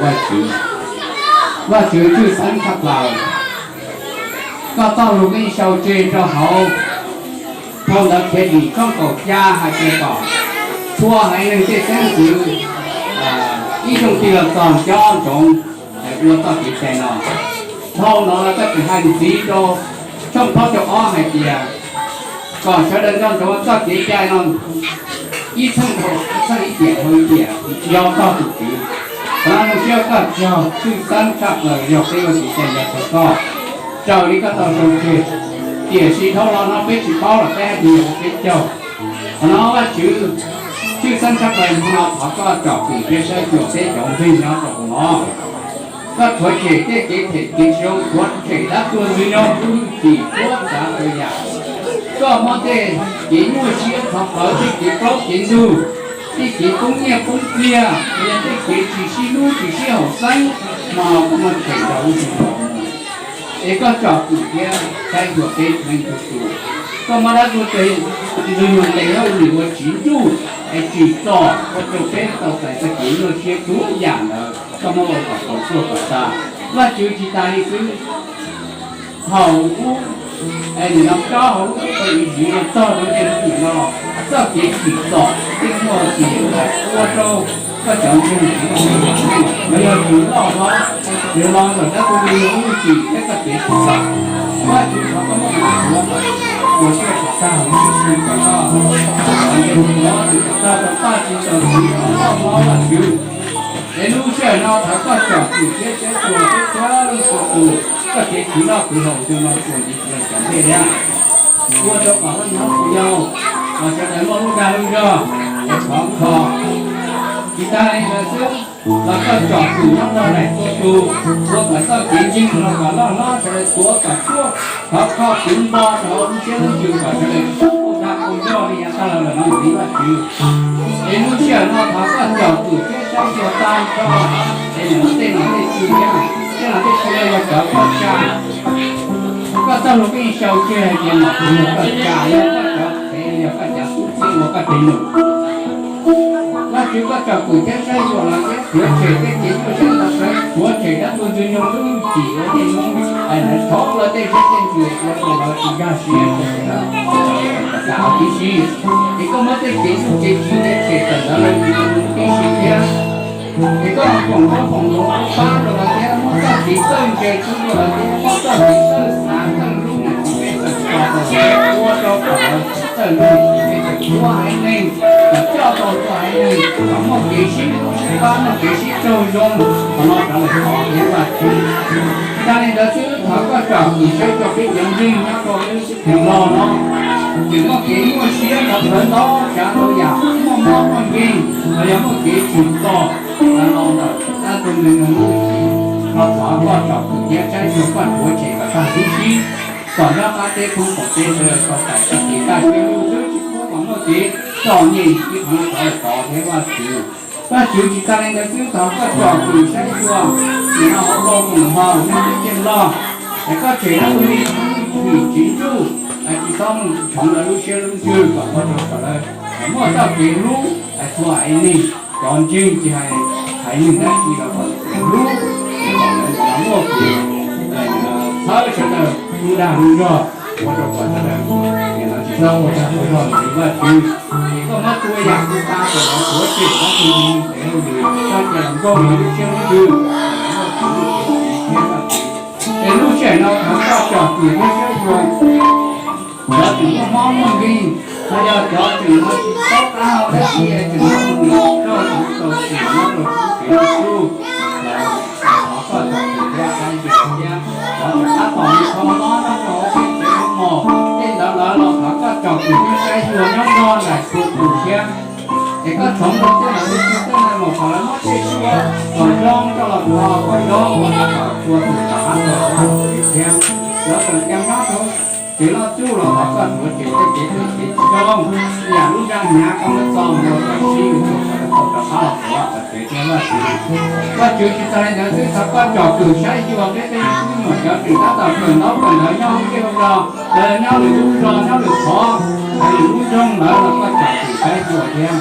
Vajtswv, Vajtswv tshwj xeeb tshaj plaws, koj txoj lus yeej sau tseg rau hauv phau ntawv Khiavdim tshooj kaum xya hais tias kom txhua haiv neeg tej xeeb ntxwv ib yoog tig los txog nco ntsoov ua txoj kev cai no. Dhau no los koj tseem hais ntxiv rau tshooj plaub caug ob hais tias kom sawv daws nco ntsoov txoj kev cai no ib txheej dhau ib txheej, ib tiam dhau ib tiam, nco txog tus Tswv. Qhov no zoo siab koj txog tshwj xeeb tshaj plaws yog peb ua kev cai nco txog koj raws li koj tau sau tseg. Tiam sis dhau los no peb tsis paub los peb hais tias yog ua peb caug. Qhov no Vajtswv tshwj xeeb tshaj plaws no thov koj tsom kwm thiab saib xyuas peb cov ntseeg nyob rau hauv no. Koj rhuav tshem tej kev phem kev tsis zoo, rhuav tshem dab tuag ntxwg nyoog lub hwj chim txhua tsav txhua yam. Koj muab tej kev nyuaj siab thov qawv, tej kev plaub kev ntug, tej kev poob nyiaj poob txiag, yog tej kev tsis sib hlub tsis sib haum xeeb, mas koj muab tshem rau lub hwj chim. Es koj tsom kwm thiab saib xyuas peb txhua leej txhua tus. Koj muab dab tuag ntxwg nyoog tes hauj lwm uas tsis ntsuj es tsim txom ua rau peb tau txais txoj kev nyuaj siab txhua yam ntawd, koj muab ua kom tau tuag kom tag. Vajtswv tsis tas li xwb, thaum ub, es nim no koj hauv lub teb chaws Iziv los txog rau niaj hnub nim no, txoj kev tsim txom tej muaj tis ua rau koj cov ntseeg, los yog tus loj hlob, nws los ntawm dab tuag ntxwg nyoog lub hwj chim thiab txoj kev tsim txom. Vajtswv thov koj muab ua kom tuag kom tag, ua siab kom tag, ua siab kom tag, kom tag rau Vajtswv, rau tus loj hlob Vajtswv. Es lub sij hawm no thov koj tsom kwm thiab saib xyuas peb txhua leej txhua tus, koj kev khwv noj khwv haus tus no txuas ntxiv txhua cov ntej thiab, ua rau kom loj hlob tus yau los sawv daws muaj lub dag lub zog es khov kho. Tsis tas li ntawd xwb, los koj tsom kwm nyob rau daim txhua tus, ua kom txoj kev ntseeg los kom loj hlob, sawv daws tuav kom tshuaj, khov kho kwv npo rau hauv lub siab lub ntsws kom sawv daws tsis txhob dag ua zog li yav tag los lawm no ntxiv Vajtswv. Es lub sij hawm no thov koj tsom kwm thiab saib xyuas tag nrho, es nim no tej nom tej tswv thiab, tej nom tej tswv no yog cov koj tsa, koj txoj lus yeej sau tseg hais tias nom tswv yog koj tsa, yog koj cov phooj ywg, yog koj cov tub txib ua koj tes num. Vajtswv, koj tsom kwm thiab saib xyuas los thiab rhuav tshem tej kev nyuaj siab ntawd, rhuav tshem dab tuag ntxwg nyoog lub hwj chim ua tej hnub es lawv thov lawv tej siab tej ntsws ua rau lawv tsis nkag siab rau sawv daws, kom tag huv tib si. Es koj muab tej kev nyuaj kev tsis ntev tshem tawm ntawd los tsis tau huv tib si thiab. Es koj foom koob foom hmoov pab rau lawv thiab, muab txoj kev txawj ntse pub rau lawv thiab, muab txoj kev txawj xav txawj hlub niam txiv pej xeem tso rau lawv thiab, ua rau kom lawv txawj hlub niam txiv pej xeem, txhua haiv neeg kom coj tau txhua haiv neeg kom muaj kev sib hlub sib pab, muaj kev sib raug zoo, qhov no rov los thov thiab Vajtswv. Tsis tas li ntawd xwb, thov koj tsom kwm saib xyuas peb cov ntseeg nyob rau peb lub teb chaws Nplog no, tseem muaj kev nyuaj siab ntawd ntau tsav ntau yam, muaj mob muaj nkeeg, los yog muaj kev tsim txom los ntawm dab tuag ntxwg nyoog lub hwj chim no, thov koj tsom kwm thiab saib xyuas koj rhuav tshem kom tag huv tib si, kom nyob qab teb pub qaum teb sawv daws tau txais txoj kev kaj siab lug xwb, tsis pub kom muaj kev txom nyem li qhov no rov los thov thiab Vajtswv. Vajtswv, tsis tas li ntawd xwb, thov koj tsom kwm saib xyuas nim no hauv Nplog Koom Haum neeg teb chaws Nplog, es koj tshem dab tuag ntxwg nyoog lub hwj chim tsis ntsuj, es tsis txhob mus tshoov lawv lub siab lub ntsws kom ua rau sawv daws muaj txoj kev hlub, es txhua haiv neeg cov ntseeg tsis hais haiv neeg dab tsi los kom txoj kev hlub, es kom lawv muaj kev txhawb sawv daws lub dag lub zog, ua rau kom sawv daws nim no tsis txhob ua dag ua zog ntxiv Vajtswv. Es koj muab txhua yam tu ta kom lawv rhuav tshem dab tuag ntxwg nyoog tes hauj lwm, koj cia los nkaug lawv lub siab lub ntsws, es lub sij hawm no thov koj tsom kwm thiab saib xyuas cov tseem muaj mob muaj nkeeg, los yog cov tseem no tsis paub qab hau dab tsi es tseem muaj mus rau txim nyob rau txoj kev hlub, thov koj tsom kwm thiab saib xyuas thiab, thov tseem tab tom mus kho mob nyob rau hauv peb tsev mus, tej ntawd lawm los thov koj tsom kwm thiab saib xyuas nyob nrog nraim txhua tus thiab. Es koj txhoov rau tej laus lub tsev tej neeg los kom lawv muab tej suab kom zoo coj los kho kom zoo ua rau kom txhua tus rov qab tau rov los thiab. Cov tseem nyob rau tsev loj tsuj los thov koj rhuav tshem tej kev phem kev tsis zoo, yam lub zaj hnyav koj muab txo mus rau kom sib ua rau sawv daws tau rov qab los thov kom tsev thiab Vajtswv. Vajtswv, tsis tas li ntawd xwb, thov koj tsom kwm saib xyuas peb tej me tub me nyuam cov tseem tab tom kawm ntaub kawm ntawv nyob hauv zej hauv zos, lawv nyob lwm lub zos nyob lwm qhov, lwm lub nroog lawm los koj tsom kwm saib xyuas thiab.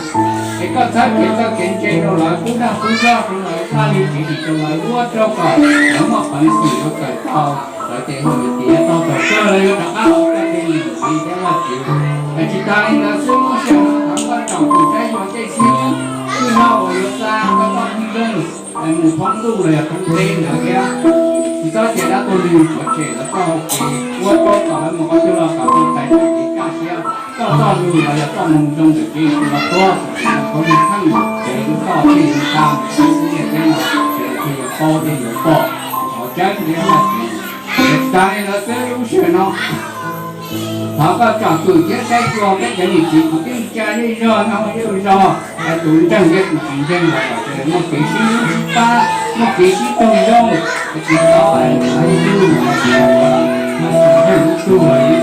Es koj txhawb kev txawj kev ntse rau lawv, pub dag pub zog rau lawv, Paj Lis tsev tsis tau lawv ua rau kom lawv muaj peev xwm yuav kawm tau lawv tes hauj lwm tiav tau thaum kawg lawv yuav rov qab los ua tej lus ntxiv thiab Vajtswv. Es tsis tas li ntawd xwb, lub sij hawm no thov koj tsom kwm saib xyuas tej xib hwb no uas yuav xa koj txoj koob tsheej mus thoob ntuj los yog thoob teb ntawd thiab. Tsis txhob cia dab tuag lwg tuav tshem lawv txoj hau kev, ua rau kom lawv mus qhov twg los kom tau txais txoj kev kaj siab, txoj txoj lus los yog txoj moo zoo ntawm kev ua tuag, txhob lwg theej ces lub txoj kev ntha mus txog ntiaj teb no ces lawv thiaj yuav paub thiab yuav pom qhov tseeb thiab Vajtswv. Ces tag li ntawd xwb, lub sij hawm no thov koj tsom kwm thiab saib xyuas peb cov niam txiv kwv tij neej tsa zej zog no, zej zog tus ntseeg thiab tus tsis ntseeg los kom sawv daws muaj kev sib hlub sib pab, muaj kev sib raug zoo, tsis txhob ib tug ntseeg ib tug, ib tug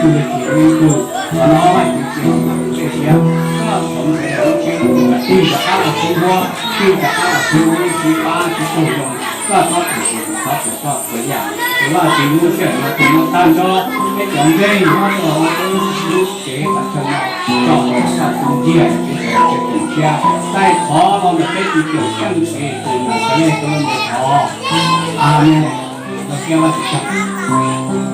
tsis ntseeg ib tug. Qhov no Vajtswv tsis txaus siab, koj txhob ntxeev lub siab, tig rov qab los sib hlub, tig rov qab los sib hlub sib pab sib raug zoo, koj txhob txwm txwm txhob txwm txhob txwm yam. Ces Vajtswv lub sij hawm no tus no tag nrho peb cov ntseeg nyob rau lub tsev qhov chaw no, tsom kom Vajtswv ntiag kev sawv cev koom siab, txais qhov los ntawm peb tus Cawmseej Yexus Khetos lub npe thov. Amees. Ua siab Vajtswv tsaug.